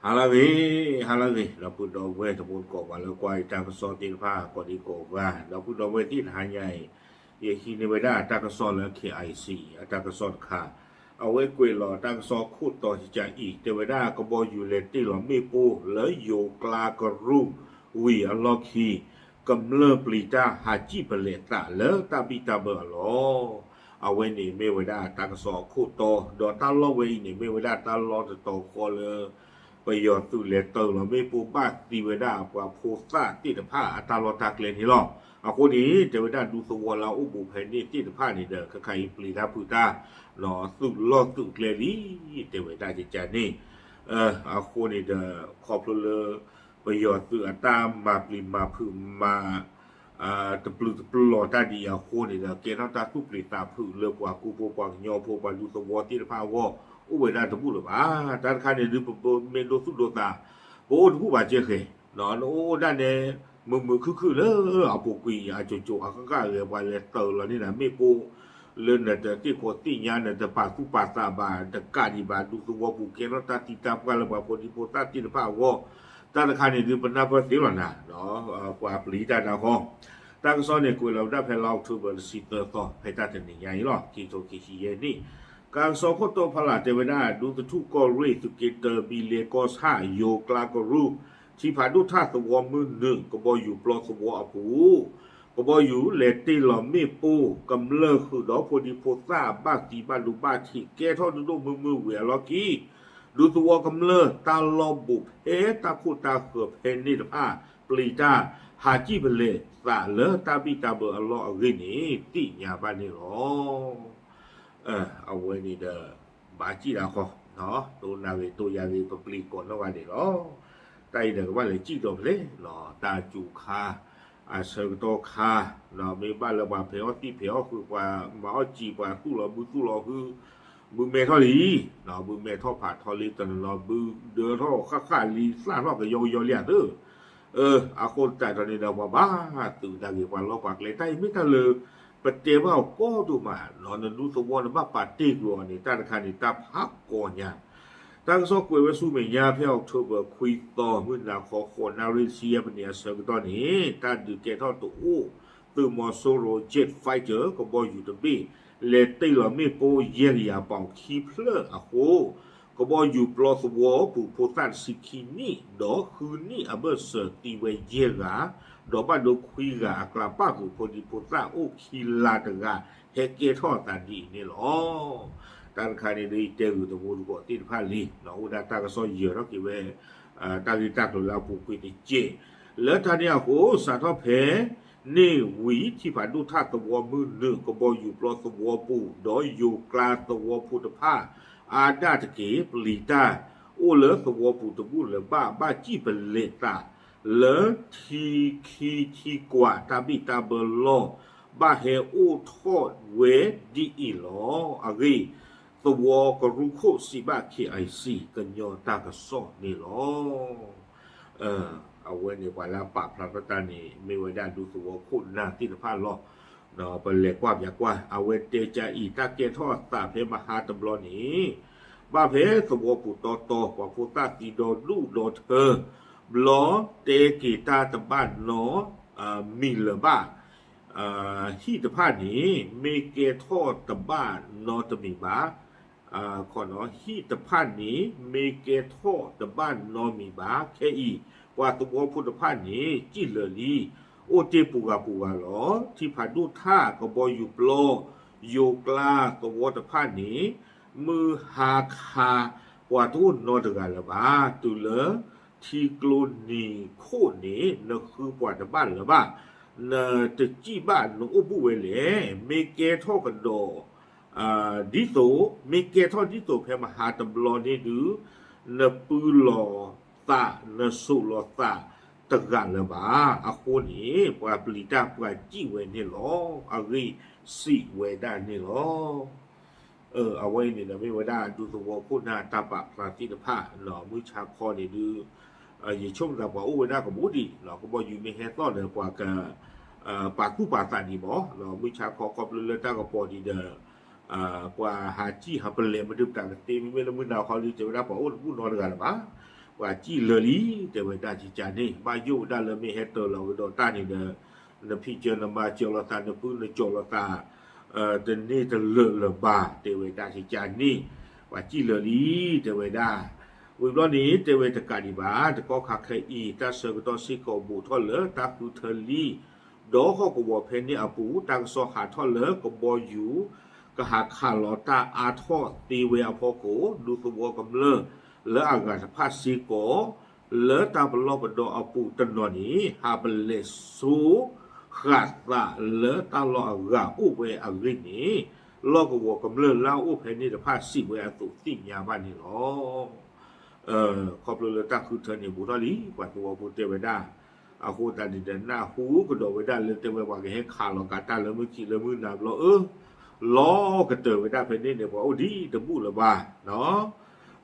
ဟါလၢအဂ့ၤ, ဟါလၢအဂ့ၤ ဒီပုၢ်ဒီဝဲၢ်တံၤသကိး ပှၤလၢကွၢ်ယတၢ်ကစီၣ်သ့ၣ်တဖၣ် ကိးဒံကိးဂၤ ဒီပုၢ်ဒီဝဲၢ်သ့ၣ်တဟါညါအံၤ, ယဟံးန့ၢ်ဝဲဒၣ်တၢ်ကစီၣ်လၢ K I C အတၢ်ကစီၣ်တခါ, အဝဲကွဲးလီၤတၢ်ကစီၣ်ခိၣ်တီကကးအံၤ တဲဝဲဒၣ်ကဘီယူၤလဲၤတ့ၢ်လီၤမ့ၣ်ပိၢ်လၢယိၤကျါကရူၢ်ဝံၤအလီၢ်ခံ ကမျၢၢ်ပျံၤတၢ်ဟးစံၣ်ပလဲးသးလၢတၢ်ဘံၣ်တၢ်ဘၢအလီၢ်. အဝဲန့ၣ်မ့ၢ်ဝဲဒၣ်တၢ်ကစီၣ်အခိၣ်တီ, ဒီးတၢ်လီၢ်ဝဲအံၤန့ၣ် မ့ၢ်ဝဲဒၣ်တၢ်လီၢ်တတီၤဃီလၢ ပယီၤသုးလဲၤတ့ၢ်လီၤမ့ၣ်ပိၢ်ဘၣ်သံဝဲဒၣ်ပှၤဖိသၣ်သ့ၣ်တဖၣ်အတၢ်လီၢ်တၢ်ကျဲန့ၣ်လီၤ. အဃိန့ၣ် တဲဝဲဒၣ်ဒူသဝီလၢအအိၣ်ဘူးဖဲန့ၣ်သ့ၣ်တဖၣ်န့ၣ်ဒီး ခဲခါအံၤပျံၤတၢ်ဖုးတၢ် သုးလီၢ်သုးကျဲလံ, တဲဝဲဒၣ်ကကးန့ၣ် အဃိန့ၣ်ဒီး ခီဖျိလၢ ပယီၤသုးအတၢ်မၤပျံၤမၤဖုးမၤ တပျုာ်တပျီၤတၢ်ဒ်အံၤအဃိန့ၣ်ဒီး ကဲထီၣ်တၢ်သူၣ်ပျံၤသးဖုးလၢပှၤကူဖိပှၤကညီဖိပှၤဒူသဝီသ့ၣ်တဖၣ်အဂီၢ် အိၣ်ဝဲဒၣ်တဘူၣ်လၢၤဘၣ်. တၢ်တခါန့ၣ်ဒုး ပမ့ၢ်ဒိသူၣ်ဒိသး ပအိၣ်တဘူၣ်ဘၣ်ကဲဃဲၤ, နအိၣ်ဒၣ်နဲ မုာ်မုာ်ခုၣ်ခုၣ်လၢအပူၤကွံာ်အကိၤကိၤအဃၣ်ဃၣ်အဂဲၤ ပှၤလဲၤတ့ၢ်လီၤန့ၢ်နၤမ့ၣ်ပိၢ် လၢနတသ့ၣ်ခီသ့ၣ်ညါ နတပာ်သူၣ်ပာ်သးဘၣ် တကးဒံးဘၣ် ဒူသဝီပူၤကဲထီၣ်တၢ်သံတၢ်ပှၢ်လၢပှၤဖိဒံဖိသၣ်သ့ၣ်တဖၣ်အဂီၢ်, တၢ်တခါန့ၣ်ဒုး ပနၢ်ပၢၢ်သ့လီၤနၤ ပှၤပျံၤတၢ်နၤဃီ. တၢ်ကစီၣ်န့ၣ် ကွဲးလီၤဝဲဒၣ်ဖဲလါအီးကထိဘၢၣ်တဆံသၢသီ ဖဲတၢ်တနံၤညါအံၤလီၤ. ခံကထိခံဆံယဲၢ်နံၣ်, တၢ်ကစီၣ်ခိၣ်တီဖီလာ်တဲဝဲဒၣ် ဒူသထူၣ်ကီၢ်ရ့ၣ် သုးက့တၢ ဘံလ့ကီၢ်ဆၣ် ယိၤကျါကရူၢ် ထံဖးဒိၣ်ထၣ်သဝီမုၢ်နုာ် ကဘီယူၤပျီသဝီအပူၤ ကဘီယူၤလဲၤတ့ၢ်လီၤမ့ၣ်ပိၢ် ကမျၢၢ်ဃုာ်ဒီးဖိဒံဖိသၣ်ဘၣ်သံဘၣ်ဒိဘၣ်ထံး ကဲထီၣ်ဒိၣ်ဒိၣ်မုၢ်မုၢ်ဝံၤအလီၢ်ခံ ဒူသဝီကမျၢၢ်တၢ်လီၢ်ဘူးဖဲတၢ်ခိၣ်တၢ်ဃၢၤဖဲန့ၣ်တဖၣ် ပျံၤတၢ် ဟးစံၣ်ပလဲးသးလၢတၢ်ဘံၣ်တၢ်ဘၢအလီၢ်အဂ့ၢ်န့ၣ် သ့ၣ်ညါဘၣ်န့ၣ်လီၤ. အဝဲန့ၣ်ဒီး ဘၣ်စံၣ်တၢ်ဃီ, တိၢ်နၢ်ဂ့ၤတိၢ်ယါဂ့ၤ ပပျံၤကိးနီၢ်ဂၤဒဲးလီၤ. တၢ်အံၤဒီးကဘၣ်လဲၤစံၣ်ဒီးဖျဲး တၢ်စူၤခါ အဆၢကတီၢ်ခါ မ့ၢ်ဘၣ်လၢပှၤဖဲးအီၣ်သံၣ်ဖဲးအီၣ်ဃုာ် ပှၤမၤအီၣ်စံာ် ပှၤသူၣ်လီၤဘုသူၣ်လီၤဟု ဘုမဲထီၣ်လံ, ဘုမဲထီၣ်ဖးထီလံတနီၤနီၤ ဘုဒၢထီၣ်ဃၣ်ဃၣ်လံ သၣ်ထီၣ်ကယီကယီလံဧါသၢ အဃိသတးဒီးန့ၣ်ဒီး ပှၤဘၣ်သုးတၢ်ဂ့ၤ ပှၤလီၢ်ပှၤကျဲ တၢ်အံၤမ့ၢ်တၢ်လၢ ပတဲဘၣ်အီၤကီဒိၣ်မး နဒူသဝီနဘၣ်ပာ်တ့ၢ်ကွံာ်အီၤန့ၣ် တၢ်တခါန့ၣ် တၢ်ဖးကီညါ. တၢ်ကစီၣ်ကွဲးဝဲဆူမဲာ်ညါဖဲအီးကထိဘၢၣ်ခွံသီ မုၢ်နၤခီ ဃိးနၣ်ရံၣ်ဆံယဲၢ်မံးနံးအဆၢကတီၢ်န့ၣ် တၢ်ဒုးကဲထီၣ်တအိၣ် သုးမီၤစိရိၤ Jet Fighter ကဘီယူၤတဘ့ၣ် လဲၤတ့ၢ်လီၤမ့ၣ်ပိၢ်ယဲၢ်ကယၤပီၣ်ခံဖျၢၣ်အဃိ ကဘီယူၤပျီသဝီပူၤဖိသၣ်တဆံခံနံၣ် ဒီးဃုနံၣ်အဘၢၣ်စၢၤသံဝဲယဲၢ်ဂၤ, ဒီးဘၣ်ဒိခွံဂၤအကျါပၣ်ဃုာ်ဖိဒံဖိသၣ်အိၣ်ခံလါတဂၤ ဟဲကဲထီၣ်အသးဒ်အံၤန့ၣ်လီၤ. တၢ်တခါန့ၣ်ဒီး ယတဲဂုာ်တမူတကိးသ့ၣ်တဖၣ်လံ အိၣ်ဒၣ်တၢ်ကစီၣ်ယၢၤထီၣ်က့ၤဝဲ တၢ်ဂ့ၢ်တၢ်ကျိၤလၢအပူၤကွံာ်တက့ၢ်. လၢတၢ်န့ၣ်အဃိ စးထီၣ်ဖဲန့ၣ်ဝံၤ ထံဖးဒိၣ်ထၣ်သဝီမုၢ်နုာ် ကဘီယူၤပျီသဝီပူၤ ဒီးယိၤကျါသဝီဖိတဖၣ် အါဒၣ်တက့ၢ် ပျံၤတၢ် အိၣ်လၢသဝီပူၤတဘူၣ်လၢၤဘၣ် ဘၣ်စံၣ်ပလဲးသး လၢထံခံထံကွၢ်တၢ်ဘံၣ်တၢ်ဘၢလီၢ် ဘၣ်ဟဲအိၣ်ထီၣ်ဝဲဒ်အံၤလီၤ. အဂ့ၢ် သဝီကရူၢ်ခိၣ်စံးဘၣ် K I C ကညီတၢ်ကစီၣ်န့ၣ်လီၤ. အဝဲန့ၣ်ပှၤလၢအပာ်ဖျါထီၣ်တၢ်န့ၣ် မ့ၢ်ဝဲဒၣ်ဒူသဝီခိၣ်နၢ်သ့ၣ်တဖၣ်လီၤ. ပလဲၤကွၢ်ပၠးကွၢ် အဝဲတဲကါအံၤ တၢ်ကဲထီၣ်အသးဖဲမဟါတဘျီန့ၣ် ဘၣ်ဖဲသဝီပူၤတီတီ ပှၤဖိသၣ်သံဒီဒူၣ်ဒီထၢ ဘျီတဲက့ၤတၢ်တဘၣ်နီ မံၤလၢၤဘၣ်. ဟံၣ်တဖၣ်န့ၣ် မ့ၢ်ကဲထီၣ်တဘၣ်နီတမံၤဘၣ်. ခီနီၤ ဟံၣ်တဖၣ်န့ၣ် မ့ၢ်ကဲထီၣ်တဘၣ်နီမံၤဘၣ်. ခဲအံၤ ပှၤသဝီဖိတဖၣ်န့ၣ် စံၣ်လၢာ်လံ အိၣ်တ့ၢ်ပူၤဂၤပူၤဂၤလီၤ. ထံဖးဒိၣ်ထၣ် ကဘီယူၤပျီ ယိၤကျါသဝီတဖၣ်န့ၣ် မုၢ်ဟါခါ ပှၤတအိၣ်နီတဂၤလၢၤဘၣ်. တုၤလၢထံကျိနံၤခိၣ်န့ၣ် နဃုပှၤတဘၣ်လၢၤဘၣ်. နတစံၣ်ဘၣ် နအိၣ်ဘူးဝဲလဲၣ်. မ့ၢ်ကဲထီၣ်ကဒီး ဒ်သိး မ့ၢ်ကဲထီၣ်ဒ်သိးဖဲမဟါတဘျီန့ၣ်ဒုး နပုၢ်လီၤသး နစိာ်လီၤသးတဂၤလၢၤဘၣ်. အဃိန့ၣ် ပှၤပျံၤတၢ်ပှၤစံၣ်ဝဲန့ၣ်လီၤ. အဂ့ၢ်စံးဝဲဒၣ်န့ၣ်လီၤ. အဝဲအံၤန့ၣ်ဒီး မ့ၢ်ဝဲဒၣ်ဒူသဝီခိၣ်နၢ်တၢ်ပာ်ဖျါသ့ၣ်တဖၣ် မုၢ်ဆါခီန့ၣ်ဒုး ယဆိကမိၣ်သးပှၤအိၣ်ဝဲဒၣ်ကဘူးဒံး ကဘီယူၤမ့ၢ်ဟဲသီၣ်ဒီး ပှၤက ပာ်သူၣ်ပာ်သးဒံးမး မုၢ်ဆါခီခီဖျိလၢတၢ်ကပီၤဒံးဒီး ပှၤဟးစံၣ်ဟးပလဲးမ့ၢ်ဒုးပတၢ်ကသ့ မ့မ့ၢ်လၢမုၢ်နၤခီဒုး တဲဝဲဒၣ်ပှၤအိၣ်တဘူၣ်နီတဂၤလၢၤဘၣ်. ပှၤစံၣ်လၢာ်လံ တဲဝဲဒၣ်ကကန့ၣ် ဘၣ်ယိၣ်ဝဲဒၣ်လၢမ့ၢ်ဟဲတၢၤလီၤကဒီးတၢ်န့ၣ်ဒီး နဖံးစၢၤနမၤစၢၤလိာ်သး နပုၢ်နကၠီၤလိာ်သး တန့ၢ်တလၢာ်လၢၤဘၣ် တဲဝဲဒၣ်ကကန့ၣ် ပှၤစံၣ်လၢာ်လံ တဲဝဲဒၣ် ဝံၤဘျီန့ၣ် တဲဝဲတကးဒံးဘၣ် တကီၢ်ခါခဲအံၤ တၢ်ဆၢကတီၢ်စ့ၢ်ကီးဘူးထီၣ်လၢတၢ်ဃုထၢလံ ဒီးဟီၣ်ကဝီၤဖဲန့ၣ်အပူၤ တၢ်ကစီၣ်ဟးထီၣ်လၢကဘီယူၤ ကဟးခးလီၤတၢ်အါထီၣ်သ့ဝဲအဖီခိၣ် ဒူသဝီကမျၢၢ်လၢအဂၤတဖၣ်စ့ၢ်ကီး လၢတၢ်ပလီၢ်ပဒီအပူၤတနီၤန့ၣ် ဟးပလဲၤဆိ ဃာ်သးလၢတၢ်လီၢ်အဂၤအိၣ်ဝဲအဂ့ၢ်န့ၣ် လီၢ်ကဝီၤကမျၢၢ်လၢအအိၣ်ဖဲန့ၣ်တဖၣ်စံးဝဲအသိးသ့ၣ်ညါဘၣ်န့ၣ်လီၤ. ခီဖျိလၢတၢ်ဃုထၢန့ၣ်ဘူးထီၣ်လံ ပှၤသဝီဖိတဲဝဲဒၣ် အဃိသတးန့ၣ်ဒီး နၢ်ဟူကဒီးဝဲဒၣ်လၢတဲဝဲပှၤကဟဲခးလီၤကးတၢ်လၢမုၢ်ခံးလၢမုၢ်နၤဘျီအၢ လီၤကတၢၢ်ဝဲဒၣ်ဖဲန့ၣ်န့ၣ် ပှၤအိၣ်ဒံးတဘူၣ်လၢၤဘၣ်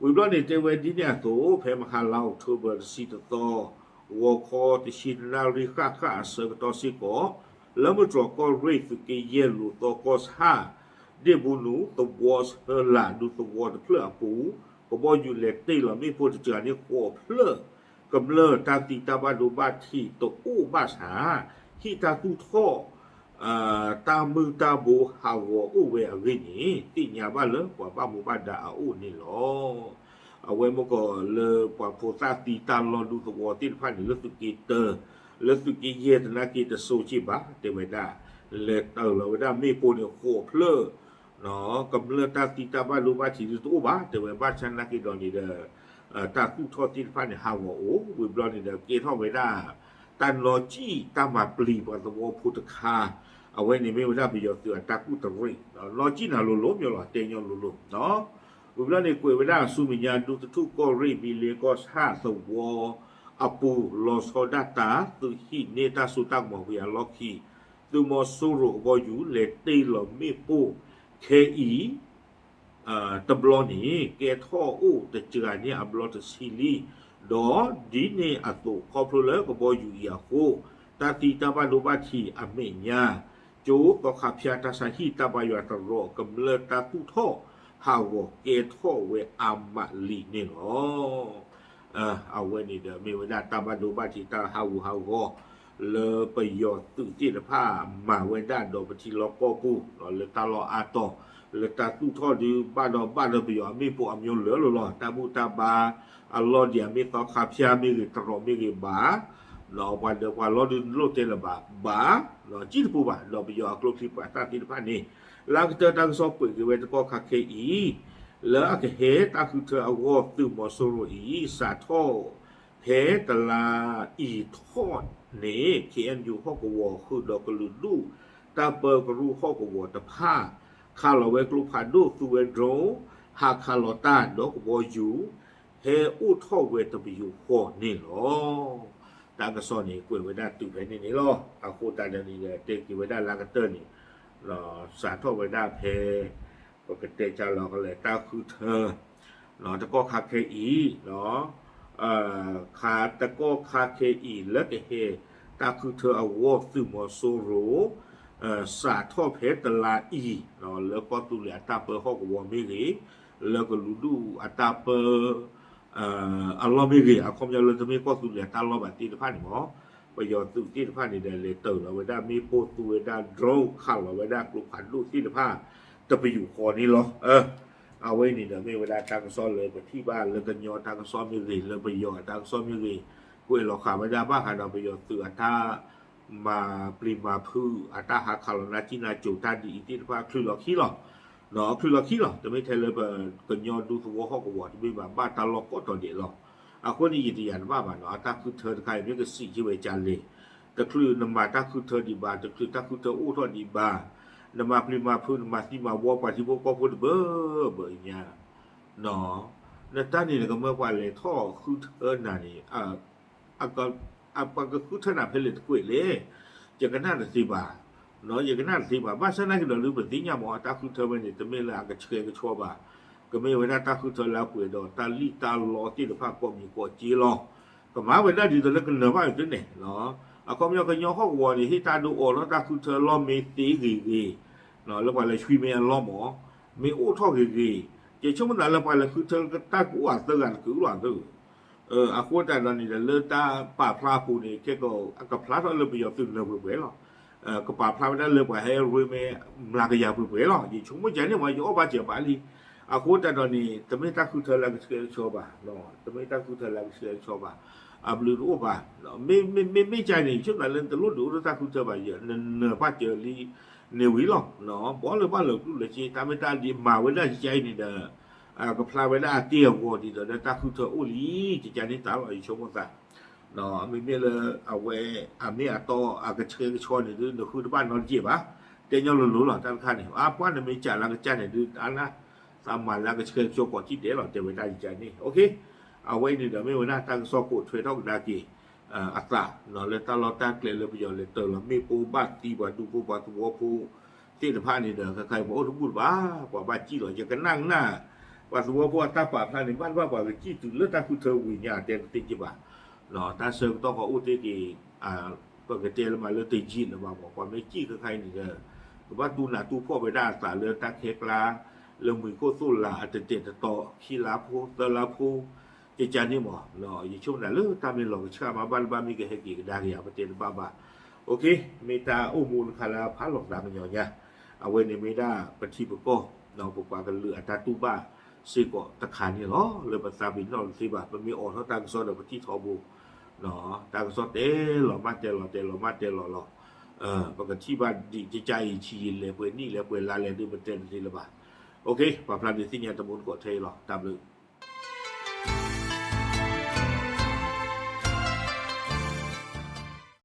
ဝံၤဘျီန့ၣ်တဲဝဲဒ်န့ၣ်အသိး ဖဲမဟါလါအီးကထိဘၢၣ်တဆံတသီ ဂီၤခီတဆံတနၣ်ရံၣ်ဃၣ်ဃၣ်အဆၢကတီၢ်စ့ၢ်ကီး လၢမုၢ်တြီၤကီၢ်ရ့ၣ်သုးက့ယဲၢ်လိာ်သီကီၢ်ဆၣ် ဒ့ၣ်ဘူနူၤ သဝီဆၢလာ်ဒူသဝီတဖျၢၣ်အပူၤ ကဘီယူၤလဲၤတ့ၢ်လီၤမ့ၣ်ပိၢ်တစှၤန့ၣ်ဃိးဖျၢၣ် ကမျၢၢ်တၢ်သံတၢ်ဘၣ်ဒိဘၣ်ထံးတအိၣ်ဘၣ်ဆၣ် ဟံၣ်တၢ်သူၣ်ထီၣ် တၢ်မုၢ်တၢ်ဘိဟးဂီၤအိၣ်ဝဲအဂ့ၢ်န့ၣ် သ့ၣ်ညါဘၣ်လၢပှၤဘၣ်မူဘၣ်ဒါအအိၣ်န့ၣ်လီၤ. အဝဲမ့ၢ်ကီးလၢပှၤဖိသၣ်သံတၢ်လီၢ်ဒူသဝီသ့ၣ်တဖၣ်န့ၣ် လၢသုးက့တၢ လၢသုးက့ယဲၢ်တနာ်က့တစိၤက့ဘၣ် တဲဝဲဒၣ် လဲၤတ့ၢ်လီၤဝဲဒၣ်မ့ၣ်ပိၢ်န့ၣ်ဃိးဖျၢၣ် ကမျၢၢ်တၢ်သံတၢ်ဘၣ်ဒိဘၣ်ထံးဒုတအိၣ်ဘၣ် တဲဝဲဘၣ်ဆၣ်နာ်က့ဒီးန့ၣ်ဒီး တၢ်သူၣ်ထီၣ်သ့ၣ်တဖၣ်န့ၣ် ဟးဂီၤအိၣ် ဝံၤဘျီန့ၣ်ဒီး ကဲထီၣ်ဝဲဒၣ် တၢ်နီၣ်ကံၣ်တၢ်မၤပျံၤပှၤသဝီဖိတခါ အဝဲန့ၣ်မ့ၢ်ဝဲဒၣ်ပယီၤသုးအတၢ်ကူၣ်တရံး နီၣ်ကံၣ်နၤလိၤလိၤမ့ၢ်လီၤ တဲညီလိၤလိၤ ဝံၤဘျီန့ၣ် ကွဲးဝဲဒၣ်ဆူမဲာ်ညါ ဒူသထူၣ်ကီၢ်ရ့ၣ် ဘံလ့ကီၢ်ဆၣ်သဝီအပူၤ လီၤဆီဒၣ်တၢ် သုးဟံးန့ၢ်တၢ်စိတၢ်ကမီၤဝံၤအလီၢ်ခံ သုးမီၤစိရိၤကဘီယူၤ လဲၤတ့ၢ်လီၤမ့ၣ်ပိၢ် ခဲအံၤ တဘျီန့ၣ် ကဲထီၣ်အိၣ်တစှၤန့ၢ်အဘျီတဆံလံ, ဒီးဒ်န့ၣ်အသိး ခီဖျိလၢကဘီယူၤအံၤအဃိ တၢ်သံတၢ်ဘၣ်ဒိဘၣ်ထံးအမဲာ်ညါ ကၠိသီခါဖၠါတၢ်ဆါဟံၣ်တၢ်ဘါယွၤတရီး ကမျၢၢ်တၢ်သူၣ်ထီၣ်ဟးဂီၤကဲထီၣ်ဝဲအါမးလံန့ၣ်လီၤ. အဝဲန့ၣ်ဒီးမ့ၢ်ဝဲဒၣ်တၢ်ဘၣ်ဒိဘၣ်ထံးတၢ်ဟးဂူာ်ဟးဂီၤ လၢပယီၤသုးသ့ၣ်တဖၣ်မၤဝဲဒၣ်ဒီးပထံလီၢ်ကီၢ်ပူၤ လၢတၢ်လီၢ်အါတီၤ လၢတၢ်သူၣ်ထီၣ်ဒုးဘၣ်ဒီးဘၣ်ဒီးပယီၤအမ့ၣ်ပိၢ်အမျိုးလၢာ်လီၤလီၤ တၢ်ဘူၣ်တၢ်ဘါအလီၢ်ဒံးအမ့ၢ်သီခါဖၠါမ့ၢ်ဂ့ၤ တရီးမ့ၢ်ဂ့ၤဘၣ် ဒီးပှၤဒီးပှၤလီၤဒုးလိၣ်တဲလၢၤဘၣ် ဘၣ် ဒီးကံၣ်တပူၤဘၣ် ဒီးပယီၤအကျိချံပှၤသၣ်သ့ၣ်တဖၣ်န့ၣ် လၢကတၢၢ်တၢ်ကစီၣ်ပှဲၤက့ၤဝဲတကီၢ်ခါခဲအံၤ လၢအကဟဲတၢ်ဃုထၢအဂီၢ်သုးမီၤစိရိၤအံၤ စးထီၣ် ဖဲတလါအံၤထီၣ်န့ၣ် ခ့ၣ်အဲၣ်ယူၣ်ဟီၣ်ကဝီၤဃုာ်ဒီးကလုာ်ဒူၣ် တၢ်ပၢကရူၢ်ဟီၣ်ကဝီၤတဖၣ် ခးလီၤဝဲကျိဖးဒိၣ် သူဝဲ drone ဟးခးလီၤတၢ်ဒီးကဘီယူၤ ဟဲအိၣ်ထီၣ်ဝဲတပယူာ်ဃီန့ၣ်လီၤ. တၢ်ကစီၣ်န့ၣ် ကွဲးဝဲဒၣ်တုၤဖဲန့ၣ်န့ၣ်လီၤ. အဃိသတးဒီးန့ၣ်ဒီး တဲက့ၤဝဲဒၣ်လၢကတၢၢ်န့ၣ် စးထီၣ်ဝဲဒၣ်ဖဲ ပကတဲကလီၤကလဲာ်တၢ်ဃုထၢ တကီၢ်ခါခဲအံၤ ခါတကီၢ်ခါခဲအံၤ လၢကဟဲတၢ်ဃုထၢအဂီၢ်သုးမီၤစိရိၤ စးထီၣ်ဖဲတလါအံၤ လၢကီၢ်သူလ့ၤအတၢ်ပၢဟီၣ်ကဝီၤမ့ၢ်ဂ့ၤ လၢကလုာ်ဒူၣ်အတၢ်ပၢ အလီၢ်မ့ၢ်ဂ့ၤ အခီပညီလၢတမ့ၢ်ကီၢ်သူလ့ၤအတၢ်လီၢ်ဘၣ်သ့ၣ်တဖၣ်န့ၣ်မ့ၢ် ပယီၤသုးသ့ၣ်တဖၣ်န့ၣ်ဒီး လဲၤတၢၤလီၤဝဲဒၣ်မ့ၣ်ပိၢ်သူဝဲဒၣ် drone ခးလီၤဝဲဒၣ်ကျိဖးဒိၣ်သ့ၣ်တဖၣ် တပယူာ်ဃီန့ၣ်လီၤ. အဝဲန့ၣ်ဒီးမ့ၢ်ဝဲဒၣ်တၢ်ကစီၣ်လၢပထံၣ်ဘၣ်လၢကညီတၢ်ကစီၣ်မ့ၢ်ဂ့ၤ လၢပယီၤအတၢ်ကစီၣ်မ့ၢ်ဂ့ၤ ကွဲးလီၤဃာ်ဝဲဒၣ်ဘၣ်ဃးဒီးပယီၤသုးအတၢ် မၤပျံၤမၤဖုး အတၢ်ဟးခးလီၤနၢ်ကံၣ်နၢ်ကၠိၤတၢ်ဒ်အံၤသ့ၣ်တဖၣ် ချုးလီၤခံလီၤ. ဒီးချုးလီၤခံလီၤ တမ့ၢ်ထဲလၢပကညီဒူသဝီဟီၣ်ကဝီၤတမ့ၢ်ဘၣ် ဘၣ်တၢ်လီၢ်ကိးတီၤဒဲးလီၤ. အဃိန့ၣ် ယတယာ်တဘၣ်ဘၣ်နီၤ အတၢ်ဃုထၢတခါအံၤ မ့ၢ်ကစံးက့ၤဝဲကလဲၣ် တချုးနမၤတၢ်ဃုထၢဒံးဘၣ် တချုးတၢ်ဃုထၢအိၣ်ထီၣ်ဒံးဘၣ် နမၤပျံၤမၤဖုး နမၤသံမၤဝီပှၤထံဖိကီၢ်ဖိတဘၢဘၢညါ နတၢ်န့ၣ်နကမၢပှၤလဲၤထီၣ်ဃုထၢနၤန့ၣ် ပှၤကဃုထၢနၤဖဲလဲၣ်တကွဲးလဲၣ် ယကနၣ်တသ့ဘၣ်, ယကနၣ်တသ့ဘၣ်. ဘၣ်ဆၣ်နာ်က့ဒီးဒုးပသ့ၣ်ညါမ့ၢ် အတၢ်ဃုထၢဝဲန့ၣ် တမ့ၢ်လၢအကဆှဲကဆှီဘၣ်. ကမ့ၢ်ဝဲဒၣ်တၢ်ဃုထၢလၢအပှဲၤဒီးတၢ်လံၣ်တၢ်လီသ့ၣ်တဖၣ်ကိးမံၤကိးက့လီၤ. ကမၤဝဲဒၣ်ဒ်သိးလၢကနၢၤဘၣ်န့ၣ်သ့န့ၣ်လီၤ. အခီပညီကညီဟီၣ်ကဝီၤန့ၣ် ဟ့ၣ်တၢ်ဒုးအီၤလီၤတၢ်ဃုထၢလီၢ်မ့ၢ်သ့ဂ့ၤဂ့ၤ, လၢပှၤလဲၤဆွံမ့ၢ်အလီၢ်မ့ၢ်, မ့ၢ်အိၣ်ထီၣ်ဂ့ၤဂ့ၤ, ကဲဆိကမိၣ်သးလၢပှၤလဲၤဃုထၢတၢ်ကအိၣ်အသၢဂၤတကလုာ်အိၣ်လီၤသၢဂၤ အဃိသတးဒီးန့ၣ်ဒီး လၢတၢ်ပာ်ဖျါအပူၤန့ၣ် ခဲကီးအကဖျါထီၣ်လၢပယီၤသုးနၢၤပှဲၤပှဲၤလီၤ. ကပာ်ဖျါဝဲဒၣ်လၢပှၤဟဲရ့မဲ မျးကယၤပှဲၤပှဲၤလီၤ. ယဆိကမိၣ်ကန့ၣ်မ့ၢ် ယအီၣ်ဘၣ်စၢၤဘၣ်လံ. အဃိသတးဒီးန့ၣ် တမ့ၢ်တၢ်ဃုထၢလၢအကဆှဲကဆှီဘၣ်, တမ့ၢ်တၢ်ဃုထၢလၢအကဆှဲကဆှီဘၣ်, အဘျုးတအိၣ်ဘၣ်. မ့မ့ၢ်ကန့ၣ် ယဆိကမိၣ်လၢ နတလိၣ်ဒုးအိၣ်လၢတၢ်ဃုထၢဘၣ်, နနၢၤဘၣ်စၢၤလံန့ၣ်ဝံၤလီၤ. ဘီလၢဘၣ်လၢာ်ကျူၣ်လၢာ်စ့ တၢ်မ့ၢ်တၢ်ဒ်မၤဝဲဒၣ်ကကဲအံၤန့ၣ်ဒီး ကဖျါဝဲဒၣ်အတ့ၢ်အဂီၤဒ်သိးဒီးတၢ်ဃုထၢအိၣ်လံ, ကကန့ၣ်တၢ်လီၤ ယဆိကမိၣ်သး. မ့မ့ၢ်လၢအဝဲအမ့ၢ်အတီအကဆှဲကဆှီန့ၣ်ဒုး နဃုတဘၣ်နီတက့ၢ်ဘၣ်. တဲညီလိၤလိၤလီၤ တၢ်တခါန့ၣ် အပှၢ်နမ့ၢ်ကးလၢကစၢ်န့ၣ်ဒုး အနၢ်သးမၤလၢအကဆှဲကဆှီကိးထံၣ်ဒဲးလီၤ တဲဝဲဒၣ်ယကန့ၣ်. အဝဲအံၤန့ၣ်ဒီးမ့ၢ်ဝဲဒၣ်တၢ်ကစီၣ်ကိးထွဲထီၣ်ကဒါက့ၤ အသး လၢတၢ်လီၢ်တၢ်ကျဲလၢပယီၤလဲၤတၢၤလီၤမ့ၣ်ပိၢ်ဘၣ်သံပှၤဒူဖိပှၤသဝီဖိသ့ၣ်တဖၣ်န့ၣ်ဒီး ခဲခါအံၤပှၤအိၣ်တဘူၣ်တဘၣ် ပှၤဘၣ်စံၣ်လီၤ. ယကနၣ်ကနၣ် ပှၤသဝီဖိအတၢ်ပာ်ဖျါန့ၣ် ဘၣ်တဘၣ်ပှၤကစံၣ်တုၤလၢတၢ်ဃုထၢဝံၤညါတဲတသ့က့ဘၣ်. တၢ်ဆၢကတီၢ်ဃီအိၣ်တ့ၢ်က့ၤ ပကတဲလၢမးလၢတယံာ်လၢၤဘၣ်မး ပှၤမ့ၢ်စံၣ်ခဲခါအံၤန့ၣ်ဒီး ကဘၣ်တူၢ်နးတူၢ်ဖှီၣ်ဝဲဒၣ်အသးလၢတၢ်ခဲကျါ လၢမှံၤခိၣ်သိၣ်လးအတတဲာ်တတီၤ ခံလါဖိ သၢလါဖိ ကကန့ၣ်မး. ယဆိကမိၣ်လၢတၢ်မ့ၢ်လီၤကဆှၣ်မး ဘၣ်တဘၣ်မ့ၢ်ကဟဲက့ၤကဒါက့ၤယၤ ပတဲတဘၣ်ဘၣ်. မ့ၢ်တၢ်အိၣ်မူတခါလၢဖးလီၤသးကညီၤညါ, အဝဲန့ၣ်မ့ၢ်ဒၣ်ပထံပကီၢ် ပပှၤကလုာ်အတၢ်တူၢ်ဘၣ်စ့ၢ်ကီးတခါန့ၣ်လီၤ. လၢပသးပ့ၤနီၣ်တသ့ဘၣ် ပမ့ၢ်အိးထီၣ်တၢ်ကစီၣ်ဒီးပထံၣ်ထီဘိ တၢ်ကစီၣ်တဲလီၤမးတဲလီၤ တဲလီၤမးတဲလီၤလီၤ. ပကထံၣ်ဘၣ်ဒံးကကါအံၤ ဆံးယံာ်လဲၤပှဲၤနံၣ်လဲၤပှဲၤလါလဲၣ်ဒုး ပတဲတသ့လၢၤဘၣ်. ပာ်ဖျါဒုးသ့ၣ်ညါတမူတကိးထဲအံၤလီၤ. တၢ်ဘျုး